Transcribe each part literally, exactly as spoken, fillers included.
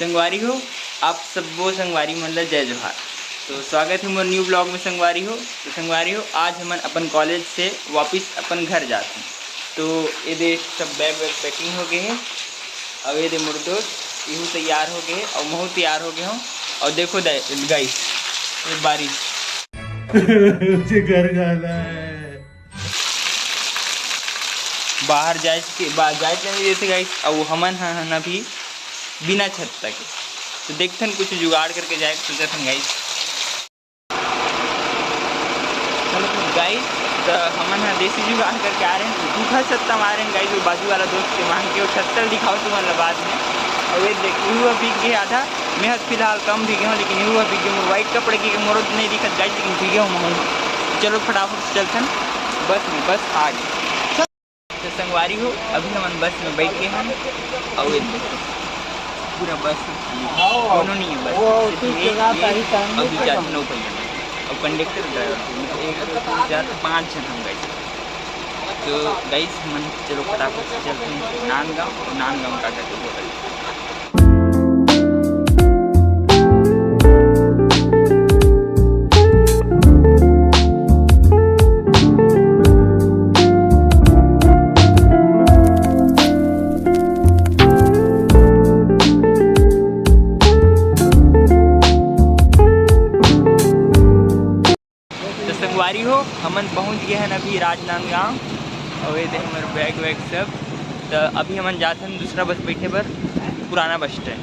संगवारी हो, आप सब्बो संगवारी मन ला जय जोहार। तो स्वागत हे मोर न्यू ब्लॉग में संगवारी हो। तो संगवारी हो, आज हमन अपन कॉलेज से वापिस अपन घर जात हन। तो ये दे सब बैग वैग पैकिंग हो गए हे। अउ ये दे मोर दोस्त, इहू तैयार हो गए हे अउ महू तैयार हो गए हो। अउ देखो गाइस, ये बारिश मुझे घर जाना है। बाहर जाए के बा-, जाए के नहीं देते गाइस। अउ हमन ह हन अभी बिना छत्ता के, तो देखथन कुछ जुगाड़ करके जाए के सोचत हन गाइस। गाइस, त हमन ह देसी जुगाड़ करके आ रहे हैं। दूसरा छत्ता मारे हैं गाइस, वो बाजू वाला दोस्त के मांग के, वो छत्ता दिखाओ तुमन ला बाद में। और ये देख, इहू ह भीग गए आधा। मैं ह फिलहाल कम भीगे हूँ, लेकिन इहू ह भीग गए। मोर व्हाइट कपड़े के मोरो नहीं दिखत गाइस, लेकिन भीगे हूँ महू। चलो फटाफट चलथन बस में, बस आ गए। तो संगवारी हो, अभी हमन बस में बैठ गए हन। अउ ये देखो, पूरा बस खाली, कोनो नहीं है बस, सिर्फ एक, एक अउ दू चार नौ पहिया में। अउ कंडक्टर, ड्राइवर, एक, दो, तीन, चार, पाँच झन हम गाइस। तो गाइस, हमन चलो फटाफट से चलते हैं नांदगांव, और नांदगांव का करके होटल। तो संगवारी हो, हमन पहुंच गए हन अभी राजनांदगांव। और ये दे हमर बैग वैग सब। तो अभी हमन जात हन दूसरा बस बैठे बर पुराना बस स्टैंड।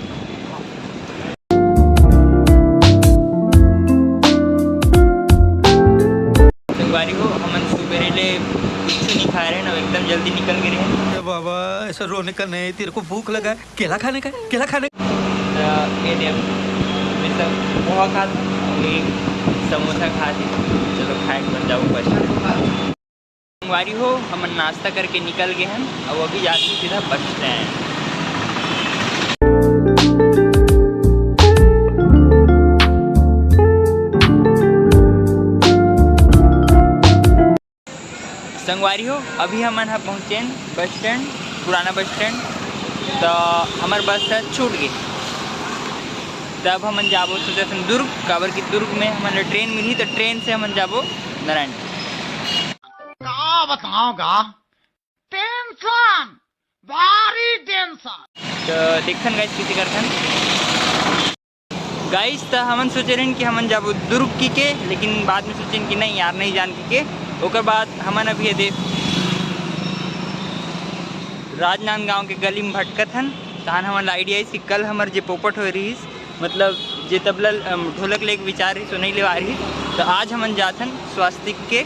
संगवारी हो, हमन सुबेरे ले कुछ नहीं खाए रहे ना, एकदम जल्दी निकल गए रहे। अरे बाबा, ऐसा रोने का नहीं, तेरे को भूख लगा है, केला खाने का है, केला खाने का। तो ये दे, मैं सब पोहा खात हूँ, अउ एक समोसा खात हूँ। चलो खाए के बन जाओ बस। संगवारी हो, हमन नाश्ता करके निकल गए हन, अउ अभी जात हन सीधा बस स्टैंड। संगवारी हो, अभी हमन ह पहुँचेन बस स्टैंड, पुराना बस स्टैंड। तो हमर बस ह छूट गए, तब हमन जाबो सोचत हन दुर्ग, काबर कि दुर्ग में हमन ला ट्रेन मिलही, तो ट्रेन से हमन जाबो नारायण। का बताओ गा, टेंशन, भारी टेंशन। तो देखथन गाइस, किसी करथन। गाइस, त हमन सोचे रहन कि हमन जाबो दुर्ग की के, लेकिन बाद में सोचेन कि नहीं यार, नहीं जान की के। ओकर बाद हमन अभी ये दे राजनांदगांव के गली में भटकत हन। तहन हमन ला आइडिया आइस कि कल हमर जे पोपट होए रहिस, मतलब जे तबला, अम, ढोलक लेके विचार रहिस, ओ नहीं लेवा रहिस। तो आज हमन जाथन स्वास्तिक के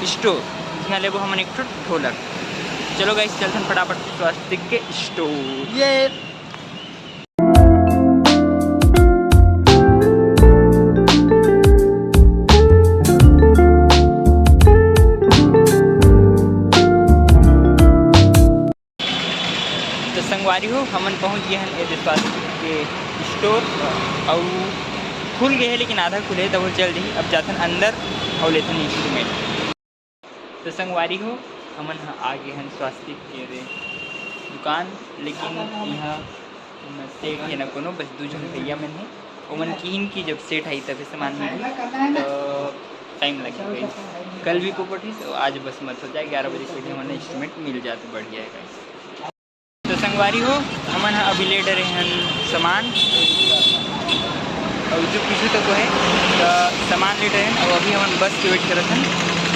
स्टोर, जिहाँ लेबो हमन एक ठो ढोलक। चलो गाइस, चलथन फटाफट से स्वास्तिक के स्टोर। ये तो संगवारी हो, हमन पहुंच गए हन ए दे स्वास्तिक के स्टोर। अउ खुल गए हे, लेकिन आधा खुले हे, तब वो चल रही। अब जाथन अंदर अउ लेथन इंस्ट्रूमेंट। तो संगवारी हो, हमन ह आ गए हन स्वास्तिक के रे दुकान, लेकिन यहाँ न सेठ हे न कोनो, बस दू झन भैया मन हे। ओमन किहिन कि जब सेठ आई तबे सामान मिलही, तो टाइम लगही। कल भी पोपट ही, तो आज बस मत हो जाए, ग्यारह बजे के पहले हमन इंस्ट्रूमेंट मिल जाए तो बढ़िया हे। तो संगवारी हो, हमन ह अभी ले डरे हन सामान, अउ जो पीछू तक हे, तो सामान ले डरे हन। अउ अभी हमन बस के वेट करत हन।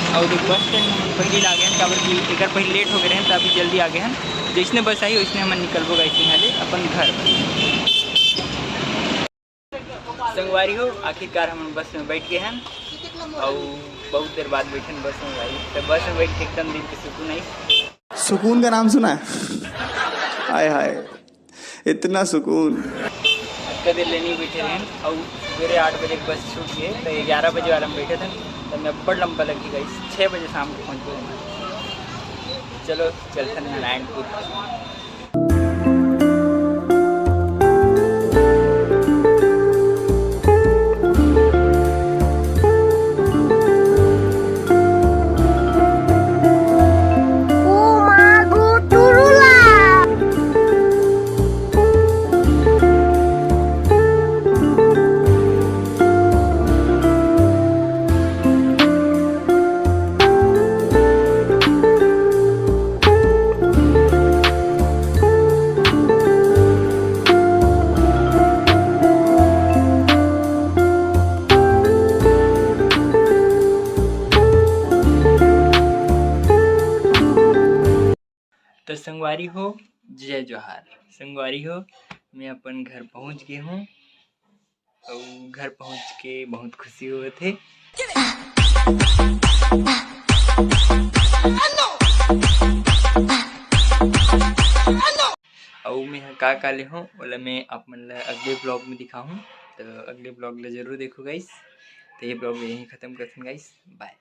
अउ देख, बस स्टैंड हमन पहली ला गए हन, काबर कि एकर पहले लेट हो गए रहन, तो अभी जल्दी आ गए हन। जैसने बस आई, वैसने हमन निकलबो गाइस यहाँ ले अपन घर। संगवारी हो, आखिरकार हमन बस में बैठ गए हन, अउ बहुत देर बाद बैठन बस में भाई। तो बस में बैठ के एकदम दिल के सुकून आई। सुकून का नाम सुना है? हाय हाय, इतना सुकून। अतका देर ले नहीं बैठे रहन, अउ सुबेरे आठ बजे के बस छूट गए, तो ग्यारह बजे वाला में बैठे थे, तो मैं बड़ लंबा लगी गाइस, छः बजे शाम को पहुँच गए। चलो चलते हैं नारायणपुर। ओ मागो टुरुला। संगवारी हो, जय जोहार। संगवारी हो, मैं अपन घर पहुंच गे हूं अउ घर पहुंच के बहुत खुशी होत हे। अउ मैं ह का का ले हूं, ओला मैं आप मन ल अगले vlog में दिखाहूं। तो अगले vlog ल जरूर देखो guys। तो ये vlog यहीं खत्म करथन guys, bye।